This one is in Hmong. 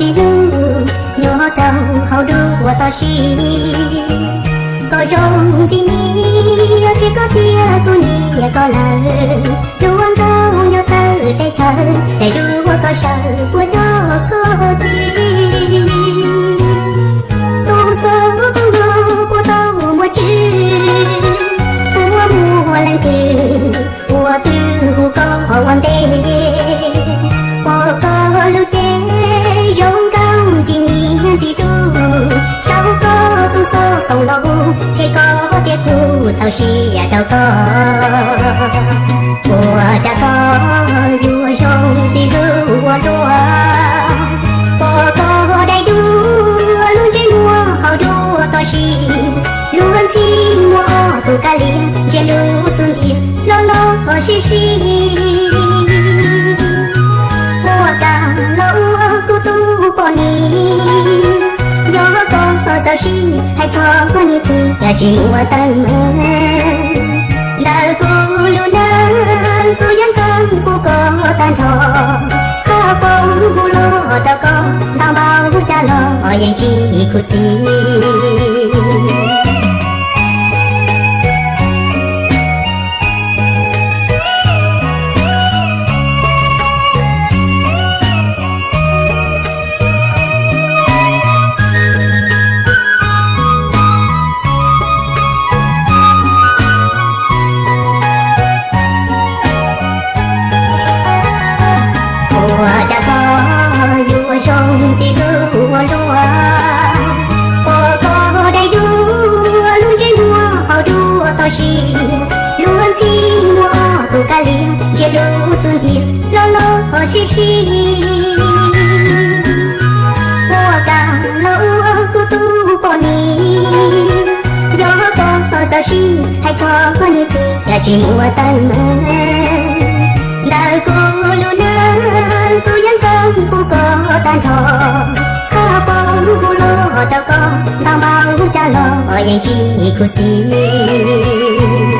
Txiv hlub, nyob rau hauv ntuj ua tau si, koj zoo ntxim niam, qhia koj thiab kuv nyiam koj lawm. Lub ua nkauj nyob txawv teb chaws, daim duab koj sawv puas yog koj txiv? Tus xob qoob no puas tau muaj tswv, puas muaj leej twg ua twg hu koj ua ntej? Pom koj lub cev zoo nkauj ntxim niam ntxim hlub, saum koj tus xob qoob no hu, ntshe koj tias kuv txaus siab rau koj. Ua cas koj yuav zoo txiv hlub ua luaj, pom koj daim duab lub ntsej muag hau dua toj si, lub ntxhi muaj ob tug kab lias ntsia lub xub ntiag loj loj sib sib. Ua cas los ua kuv tus poj niam, yog koj txawj sib hais txog niam txiv, yog tsis muaj teeb meem ntawm kuv lub neej, kuv yeej koom kuv koj tag nrho. Koj foom hu los rau koj ntau npaum cas los yeej tsis khuv xim. Ua cas koj yuav zoo txiv hlub ua luaj, pom koj daim duab lub ntsej muag hau dua toj si, lub ntxhi muaj ob tug kab lias ntsia lub xub ntiag loj loj sib sib. Ua cas los ua kuv tus poj niam, yog koj txawj sib hais txog niam txiv, yog tsis muaj teeb meem ntawm kuv lub neej, kuv yeej koom kuv koj tag nrho. Koj foom hu los rau koj ntau npaum cas los yeej tsis khuv xim.